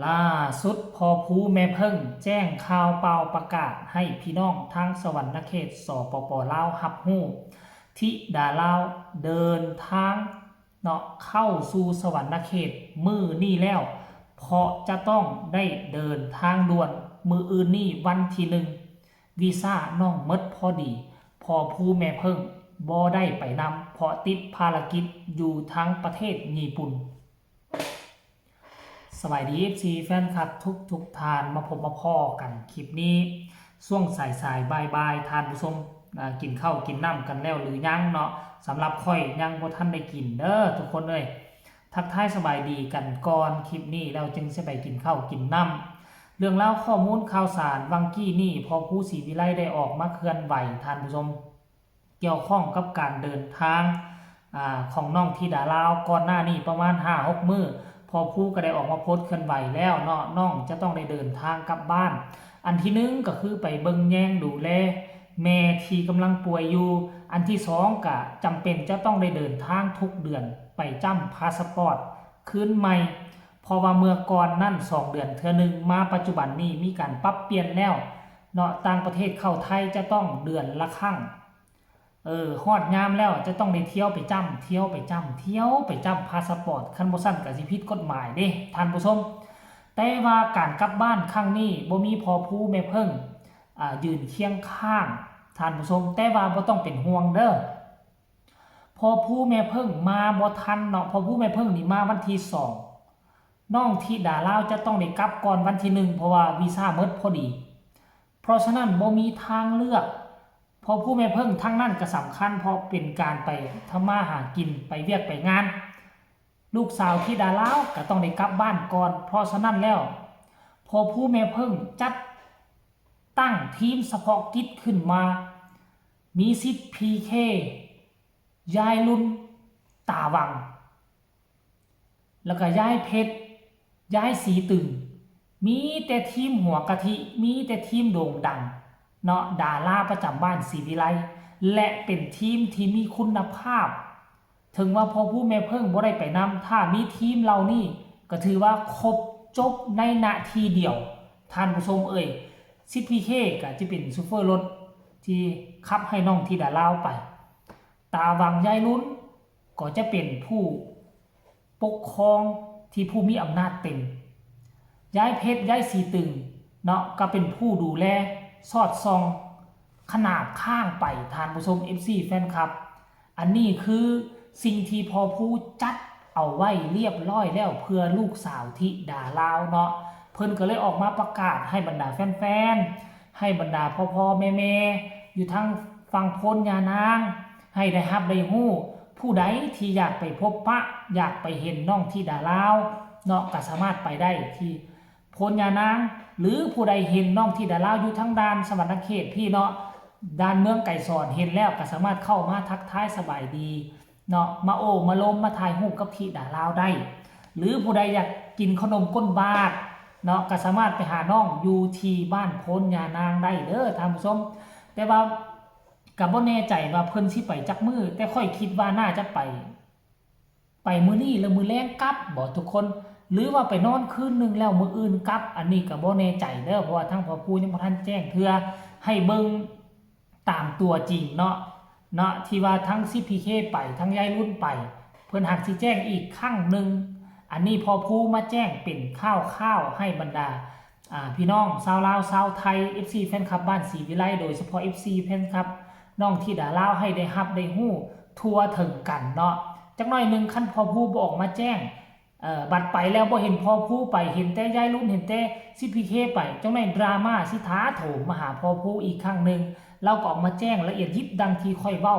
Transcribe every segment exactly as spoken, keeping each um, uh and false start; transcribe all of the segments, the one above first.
ล่าสุดพ่อภูแม่เพิ่งแจ้งข่าวเป่าประกาศให้พี่น้องทางสวรรณเขต สปป ลาว รับรู้ ธิดาลาวเดินทางเนาะเข้าสู่สวรรณเขตมื้อนี้แล้ว เพราะจะต้องได้เดินทางด่วนมื้ออื่นนี้วันที่หนึ่ง วีซ่าน้องหมดพอดี พ่อภูแม่เพิ่งบ่ได้ไปนำ เพราะติดภารกิจอยู่ทางประเทศญี่ปุ่น สบายดี เอฟซี แฟนคลับทุกทุกท่าน มาพบมาพ้อกันคลิปนี้ ช่วงสายสายบ่ายบ่ายๆ ท่านผู้ชม อ่า กินข้าวกินน้ำกันแล้วหรือยังเนาะ สำหรับข้อยยังบ่ทันได้กินเด้อทุกคนเอ้ย ทักทายสบายดีกันก่อนคลิปนี้ แล้วจึงสิไปกินข้าวกินน้ำ เรื่องราวข้อมูลข่าวสารวังกี้นี่ พ่อภูศรีวิไลได้ออกมาเคลื่อนไหว ท่านผู้ชม เกี่ยวข้องกับการเดินทาง อ่า ของน้องธิดาลาว ก่อนหน้านี้ประมาณห้าหกมื้อ พ่อภูก็ได้ออกมาโพสต์เคลื่อนไหวแล้วเนาะ น้องจะต้องได้เดินทางกลับบ้าน อันที่หนึ่งก็คือไปเบิ่งแยงดูแลแม่ที่กำลังป่วยอยู่ อันที่สองก็จำเป็นจะต้องได้เดินทางทุกเดือนไปจ้ำพาสปอร์ตคืนใหม่ เพราะว่าเมื่อก่อนนั่นสองเดือนเทื่อหนึ่ง มาปัจจุบันนี้มีการปรับเปลี่ยนแล้วเนาะ ต่างประเทศเข้าไทยจะต้องเดือนละครั้ง เออ ฮอดยามแล้วจะต้องได้เที่ยวไปจ้ำ เที่ยวไปจ้ำ เที่ยวไปจ้ำพาสปอร์ต คันบ่ซั้นก็สิผิดกฎหมายเด้ ท่านผู้ชม แต่ว่าการกลับบ้านครั้งนี้บ่มีพ่อภูแม่เพิ่ง อ่า ยืนเคียงข้าง ท่านผู้ชม แต่ว่าบ่ต้องเป็นห่วงเด้อ พ่อภูแม่เพิ่งมาบ่ทันเนาะ พ่อภูแม่เพิ่งนี่มาวันที่สอง น้องธิดาลาวจะต้องได้กลับก่อนวันที่หนึ่ง เพราะว่าวีซ่าหมดพอดี เพราะฉะนั้นบ่มีทางเลือก พ่อภูแม่เพิ่งทั้งนั้นก็สำคัญ เพราะเป็นการไปทำมาหากิน ไปเวียกไปงาน ลูกสาวธิดาลาวก็ต้องได้กลับบ้านก่อน เพราะฉะนั้นแล้ว พ่อภูแม่เพิ่งจัดตั้งทีมเฉพาะกิจขึ้นมา มีสิทธิ์ พีเค ยายลุน ตาวัง แล้วก็ยายเพชร ยายสีตึง มีแต่ทีมหัวกะทิ มีแต่ทีมโด่งดังเนาะ ดาราประจำบ้านศรีวิไล และเป็นทีมที่มีคุณภาพ ถึงว่าพ่อภูแม่เพิ่งบ่ได้ไปนำ ถ้ามีทีมเหล่านี้ก็ถือว่าครบจบในนาทีเดียว ท่านผู้ชมเอ่ย สิทธิ์ พีเค ก็จะเป็นโชเฟอร์รถที่ขับให้น้องธิดาลาวไป ตาวัง ยายลุน ก็จะเป็นผู้ปกครองที่ผู้มีอำนาจเต็ม ยายเพชร ยายสีตึง เนาะ ก็เป็นผู้ดูแลสอดส่องขนาบข้างไป ท่านผู้ชม เอฟซี แฟนคลับ อันนี้คือสิ่งที่พ่อภูจัดเอาไว้เรียบร้อยแล้วเพื่อลูกสาวธิดาลาวเนาะ เพิ่นก็เลยออกมาประกาศให้บรรดาแฟนๆ ให้บรรดาพ่อๆ แม่ๆ อยู่ทางฝั่งโพ้นยานาง ให้ได้ฮับได้ฮู้ ผู้ใดที่อยากไปพบปะ อยากไปเห็นน้องธิดาลาวเนาะ ก็สามารถไปได้ที่โพ้นยานาง หรือผู้ใดเห็นน้องธิดาลาวอยู่ทางด่านสวรรณเขตพี่เนาะ ด่านเมืองไกรสอน เห็นแล้วก็สามารถเข้ามาทักทายสบายดีเนาะ มาโอ้มาลมมาถ่ายรูปกับธิดาลาวได้ หรือผู้ใดอยากกินขนมก้นบาทเนาะ ก็สามารถไปหาน้องอยู่ที่บ้านโพ้นยานางได้เด้อท่านผู้ชม แต่ว่าก็บ่แน่ใจว่าเพิ่นสิไปจักมื้อ แต่ข้อยคิดว่าน่าจะไป ไปมื้อนี้แล้วมื้อแลงกลับบ่ทุกคน หรือว่าไปนอนคืนหนึ่งแล้วมื้ออื่นกลับ อันนี้ก็บ่แน่ใจเด้อ เพราะว่าทางพ่อปู่ยังบ่ทันแจ้งเทื่อ ให้เบิ่งตามตัวจริงเนาะ เนาะ ที่ว่าทั้งสิทธิ์ พีเค ไป ทั้งยายลุนไป เพิ่นหากสิแจ้งอีกครั้งหนึ่ง อันนี้พ่อปู่มาแจ้งเป็นข่าวๆ ให้บรรดา อ่า พี่น้องชาวลาวชาวไทย เอฟซี แฟนคลับบ้านศรีวิไล โดยเฉพาะ เอฟซี แฟนคลับน้องธิดาลาว ให้ได้ฮับได้ฮู้ทั่วถึงกันเนาะ จักหน่อยหนึ่งคันพ่อปู่บ่ออกมาแจ้ง เอ่อ บัดไปแล้วบ่เห็นพ่อปู่ไป เห็นแต่ยายลุน เห็นแต่สิทธิ์ พีเค ไป จักหน่อยดราม่าสิถาโถมมาหาพ่อปู่อีกครั้งหนึ่ง ลาวก็ออกมาแจ้งละเอียดยิบดังที่ข้อยเว้า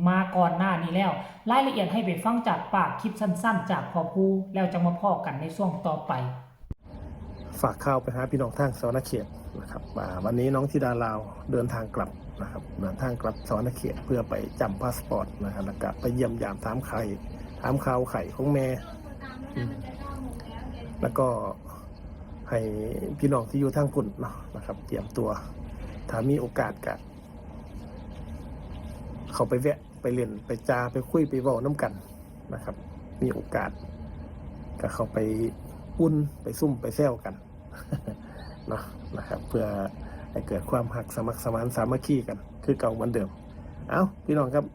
มาก่อนหน้านี้แล้ว รายละเอียดให้ไปฟังจากปากคลิปสั้นๆ จากพ่อปู่ แล้วจั่งมาพ้อกันในช่วงต่อไป ฝากข่าวไปหาพี่น้องทางสวรรณเขตนะครับ ว่าวันนี้น้องธิดาลาวเดินทางกลับนะครับ เดินทางกลับสวรรณเขตเพื่อไปจ้ำพาสปอร์ตนะครับ แล้วก็ไปเยี่ยมยามถามไข้ ถามข่าวไข้ของแม่ อืม แล้วก็ให้พี่น้องที่อยู่ทางพุ้นเนาะนะครับ เตรียมตัว ถ้ามีโอกาสก็เข้าไปแวะ ไปเล่น ไปจา ไปคุย ไปเว้านำกันนะครับ มีโอกาสก็เข้าไป ปุ่นไปซุ่มไปแซวกัน เนาะนะครับ เพื่อให้เกิดความฮักสมัครสมานสามัคคีกัน คือเก่าเหมือนเดิม เอ้า พี่น้องครับ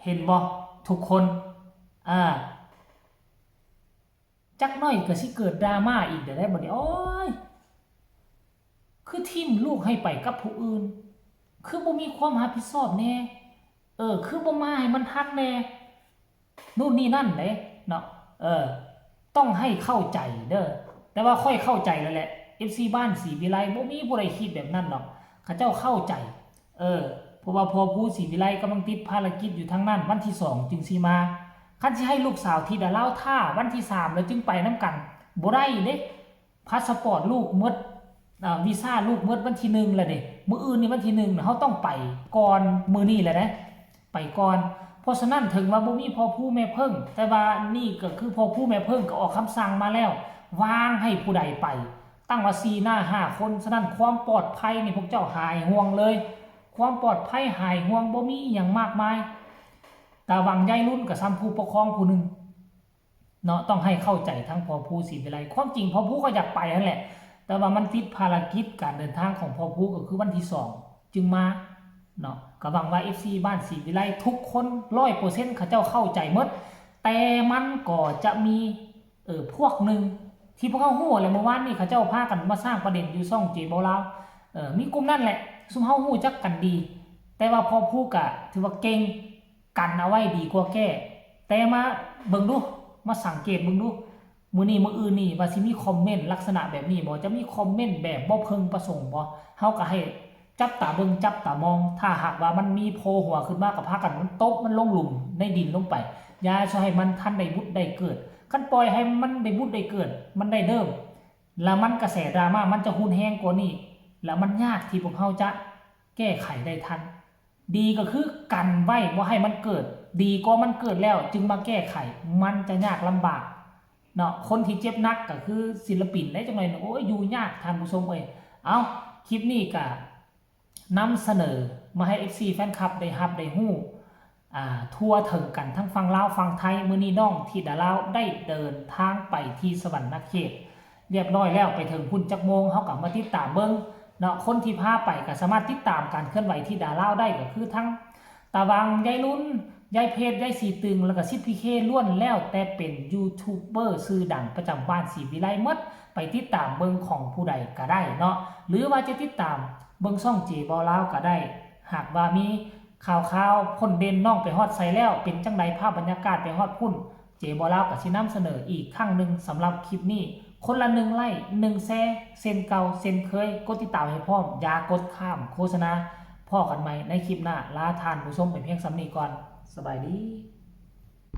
เห็นบ่ทุกคนอ่าจักหน่อยก็สิเกิดดราม่าอีกเด้อได้บ่เนี่ยโอ้ย คือถิ่มลูกให้ไปกับผู้อื่น คือบ่มีความรับผิดชอบแน่เออ คือบ่มาให้มันทันแน่นู่นนี่นั่นเด้เนาะเออ ต้องให้เข้าใจเด้อแต่ว่าข้อยเข้าใจแล้วแหละ เอฟซี บ้านศรีวิไลบ่มีผู้ใดคิดแบบนั้นดอกเขาเจ้าเข้าใจ เออ เพราะว่าพ่อภูศรีวิไลกำลังติดภารกิจอยู่ทางนั้นวันที่สองจึงสิมาคันสิให้ลูกสาวธิดาลาวท่าวันที่สามแล้วจึงไปนำกันบ่ได้เด้พาสปอร์ตลูกหมดอ่าวีซ่าลูกหมดวันที่หนึ่งแล้วเด้มื้ออื่นนี่วันที่หนึ่งน่ะเฮาต้องไปก่อนมื้อนี้แหละเด้ไปก่อน เพราะฉะนั้นถึงว่าบ่มีพ่อภูแม่เพิ่ง แต่ว่านี่ก็คือพ่อภูแม่เพิ่งก็ออกคำสั่งมาแล้ววางให้ผู้ใดไป ตั้งว่าสี่หน้าห้าคน ฉะนั้นความปลอดภัยนี่พวกเจ้าหายห่วงเลย ความปลอดภัยหายห่วงบ่มีอีหยังมากมายตาวังยายรุ่นกับซ้ำผู้ปกครองผู้หนึ่งเนาะต้องให้เข้าใจทั้งพ่อภูศรีวิไลความจริงพ่อภูก็อยากไปนั่นแหละ แต่ว่ามันติดภารกิจการเดินทางของพ่อภูก็คือวันที่สองจึงมาเนาะก็หวังว่า เอฟซี บ้านศรีวิไลทุกคนร้อยเปอร์เซ็นต์เขาเจ้าเข้าใจหมด แต่มันก็จะมีเออพวกหนึ่งที่พวกเขาฮู้แหละเมื่อวานนี้เขาเจ้าพากันมาสร้างประเด็นอยู่ช่องเจเบาลาวเออมีกลุ่มนั่นแหละซุมเฮาฮู้จักกันดี แต่ว่าพ่อภูกะถือว่าเก่งกันเอาไว้ดีกว่าแก้ แต่มาเบิ่งดูมาสังเกตเบิ่งดูมื้อนี้มื้ออื่นนี่ว่าสิมีคอมเมนต์ลักษณะแบบนี้บ่จะมีคอมเมนต์แบบบ่เพึงประสงค์บ่เฮาก็ให้จับตาเบิ่งจับตามอง ถ้าหากว่ามันมีโผล่หัวขึ้นมาก็พากันมันตบมันลงหลุมในดินลงไปอย่าให้มันทันได้บุดได้เกิดคันปล่อยให้มันได้บุดได้เกิด มันได้เริ่ม แล้วมันกระแสดราม่ามันจะรุนแรงกว่านี้ แล้วมันยากที่พวกเฮาจะแก้ไขได้ทัน ดีก็คือกันไว้บ่ให้มันเกิด ดีกว่ามันเกิดแล้วจึงมาแก้ไข มันจะยากลำบากเนาะคนที่เจ็บหนักก็คือศิลปินได้จังหน่อยหนึ่งโอ้ยอยู่ยากท่านผู้ชมเอ้ยเอาคลิปนี้ก็นำเสนอมาให้ เอฟซี แฟนคลับได้ฮับได้ฮู้อ่าทั่วถึงกันทั้งฝั่งลาวฝั่งไทยมื้อนี้น้องธิดาลาวได้เดินทางไปที่สวรรณเขต เรียบร้อยแล้วไปถึงพุ้นจักโมงเฮาก็มาติดตามเบิ่งเนาะคนที่พาไปก็สามารถติดตามการเคลื่อนไหวธิดาลาวได้ก็คือทั้งตาวังยายรุ่นยายเพชรยายสีตึงแล้วก็สิทธิ์พีเคล้วนแล้วแต่เป็นยูทูบเบอร์ชื่อดังประจำบ้านศรีวิไลหมดไปติดตามเบิ่งของผู้ใดก็ได้เนาะหรือว่าจะติดตามเบิ่งช่องเจเบาลาวก็ได้ หากว่ามีข่าวๆพ้นเด่นน้องไปฮอดไสแล้วเป็นจั่งใดภาพบรรยากาศไปฮอดพุ้น เจเบาลาวก็สินำเสนออีกครั้งหนึ่งสำหรับคลิปนี้ คนละหนึ่งไลค์หนึ่งแชร์เช่นเก่าเช่นเคย กดติดตามให้พร้อม อย่ากดข้ามโฆษณา พ้อกันใหม่ในคลิปหน้า ลาท่านผู้ชมไปเพียงส่ำนี้ก่อน สบายดี